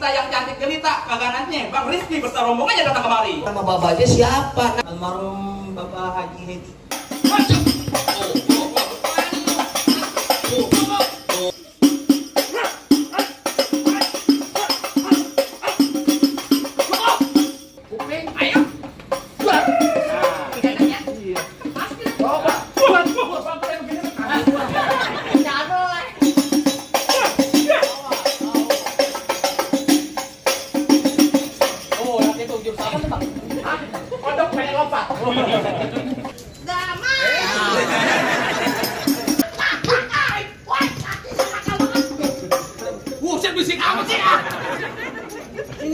kita yang cantik jelita, kagak nantinya Bang Rizky beserta rombongannya datang kemari. Nama bapaknya siapa? Almarhum Bapak Haji Hedi. Bisik amat sih.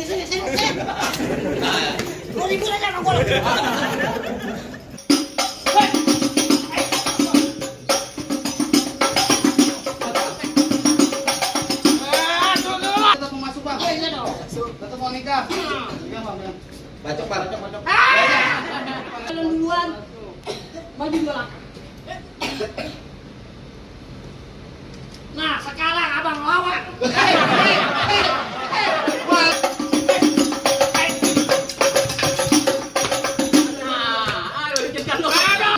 Sini. Gua ribut aja sama gua. Tetap mau nikah. Bacok. Duluan. Maju duluan. Nah, sekarang abang lawan.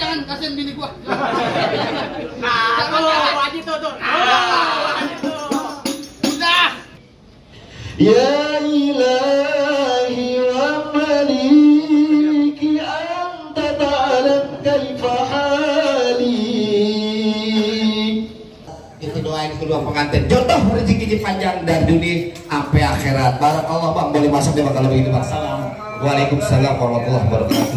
Jangan kasihin bini gua. Jangan wajib tuh. Udah. Ya ilahi wa maliki anta ta'lam kaifa hali. Itu doain kedua pengantin jodoh rezeki panjang dan dunia sampai akhirat. Barakallah Bang, boleh masuk dia bakal lebih itu Bang. Waalaikumsalam warahmatullahi wabarakatuh.